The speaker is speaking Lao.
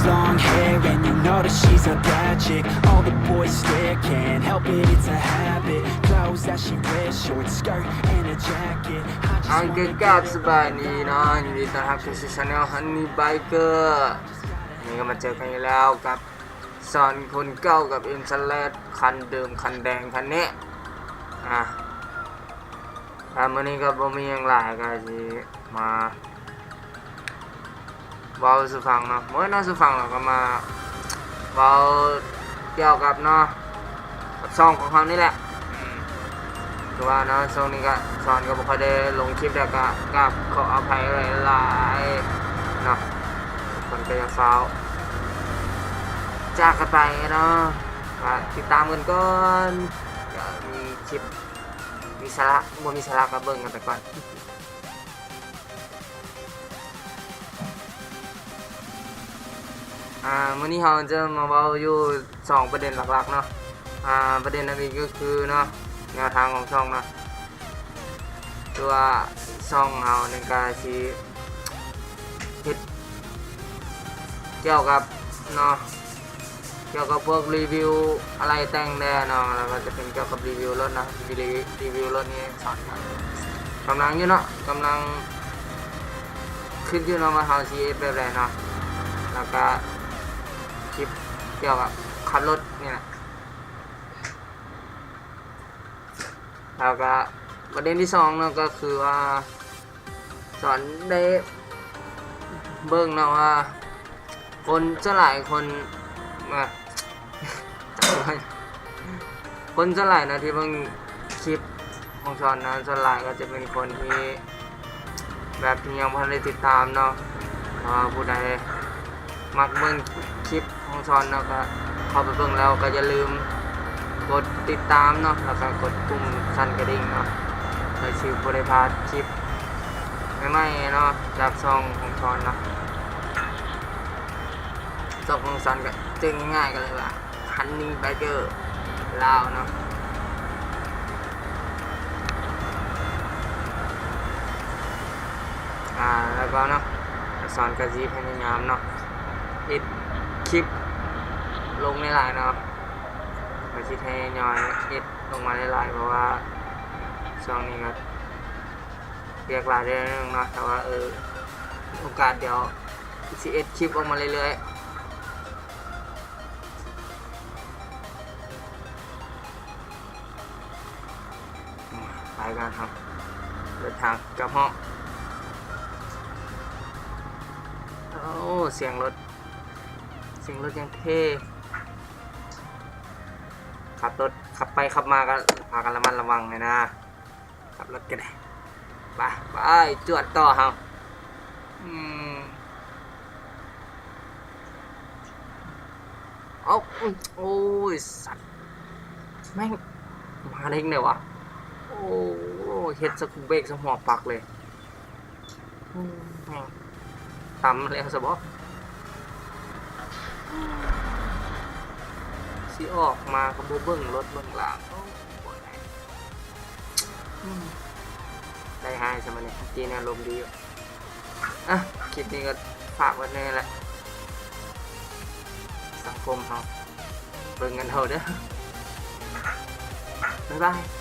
Long hair and you know that she's a bad chick. All the boys stare, can't help it, it's a habit. Clothes that she wears, short skirt and a jacket. I just ອາ wanna ກະ give ກາບ it ສະບາຍດີເນາະ up. ຍິນດີຕ້ອນຮັບເຂົ້າສູ່ Channel Honey Biker. ນີ້ກໍມາເຈີກັນອີກແລ້ວກັບສອນຄົນເກົ່າກັບ M Z ຄັນເດີມຄັນແດງຄັນນີ້ ອາ ອາ ມື້ນີ້ກໍບໍ່ມີຫຍັງຫຼາຍ ກໍຊິມາ ເວົ້າສູ່ຟັງເນາະ ບໍ່ແມ່ນເວົ້າສູ່ຟັງ ແລ້ວກໍມາເວົ້າກ່ຽວກັບເນາະ ກັບຊ່ອງຂອງເຮົານີ້ແຫຼະ ອືມ ຄືວ່າເນາະ ຊ່ວງນີ້ກໍ ສອນກໍບໍ່ຄ່ອຍໄດ້ລົງຄລິບ ແລ້ວກໍກາບຂໍອະໄພຫຼາຍໆເນາະ ຄົນກໍຢ່າຟ້າວຈາກກັນໄປເນາະ ກໍຕິດຕາມກັນກ່ອນ ກໍມີຄລິບ ມີສາລະ ບໍ່ມີສາລະກໍເບິ່ງກັນໄປກ່ອນ. ອາ ມື້ນີ້ເຮົາຈະມາເວົ້າຢູ່ສອງປະເດັນຫຼັກໆເນາະ ອາ ປະເດັນທຳອິດກໍຄືເນາະ ແນວທາງຂອງຊ່ອງເນາະ ຄືວ່າຊ່ອງເຮົານີ້ກະຊິເຮັດກ່ຽວກັບເນາະ ກ່ຽວກັບພວກຣີວິວອາໄຫຼ່ແຕ່ງແດ່ເນາະ ແລ້ວກໍຈະເປັນກ່ຽວກັບຣີວິວລົດເນາະ ຣີ ຣີວິວລົດນີ້ສອນ ກຳລັງຢູ່ເນາະ ກຳລັງຄິດຢູ່ເນາະວ່າເຮົາຊິເຮັດແບບໃດເນາະ ແລ້ວກໍຄລິບກ່ຽວກັບຂັບລົດນີ້ແຫຼະ ແລ້ວກໍປະເດັນທີສອງເນາະ ກໍຄືວ່າ ສອນໄດ້ເບິ່ງເນາະວ່າ ຄົນສ່ວນຫຼາຍຄົນ ອາ ຄົນສ່ວນຫຼາຍເນາະທີ່ເບິ່ງຄລິບຂອງສອນນະ ສ່ວນຫຼາຍກໍຈະເປັນຄົນທີ່ແບບທີ່ຍັງບໍ່ທັນໄດ້ຕິດຕາມເນາະ ຖ້າວ່າຜູ້ໃດມັກເບິ່ງຄລິບ ຂອງສອນເນາະ ກໍເຂົ້າໄປເບິ່ງແລ້ວກໍຢ່າລືມກົດຕິດຕາມເນາະ ແລ້ວກໍກົດປຸ່ມສັ່ນກະດິ່ງເນາະ ເພື່ອຊິບໍ່ໄດ້ພາດຄລິບໃໝ່ໆເນາະ ຈາກຊ່ອງຂອງສອນເນາະ ຊ່ອງຂອງສອນກໍຈື່ງ່າຍໆກັນເລີຍວ່າ Honey Biker ລາວເນາະ ອາ ແລ້ວກໍເນາະ ສອນກໍຊິພະຍາຍາມເນາະ ເຮັດຄລິບລົງຫຼາຍໆເນາະ ກໍຊິທະຍອຍເຮັດລົງມາຫຼາຍໆ ເພາະວ່າຊ່ວງນີ້ກໍວຽກຫຼາຍເທື່ອໜຶ່ງເນາະ ແຕ່ວ່າ ເອີ ໂອກາດດຽວຊິເຮັດຄລິບອອກມາເລື້ອຍໆ. ໄປກັນເຮົາ ເດີນທາງກັບເຮົາ ໂອ້ ສຽງລົດ ສຽງລົດຢ່າງເທ່ ຂັບລົດ ຂັບໄປຂັບມາກໍພາກັນລະມັດລະວັງແດ່ນະ ຂັບລົດກໍໄດ້ ໄປ ໄປ ຈວດຕໍ່ເຮົາ ອືມ. ເອົາ ໂອ້ຍ ສັດ ແມ່ງມາໄດ້ຈັ່ງໃດວະ ໂອ້ ເຮັດສະກຸເບກສະຫົວປັກເລີຍ ແມ່ງຕຳແລ້ວຊະບໍ ຊິອອກມາກໍບໍ່ເບິ່ງລົດເບິ່ງລາງ ໂອ້ຍ ໄດ້ຫາຍຊະມື້ນີ້ ເມື່ອກີ້ນີ້ອາລົມດີຢູ່. ອ່ະ ຄລິບນີ້ກໍຝາກໄວ້ແນ່ແຫຼະ ສັງຄົມເຮົາ ເບິ່ງກັນເອົາເດີ ບາຍບາຍ.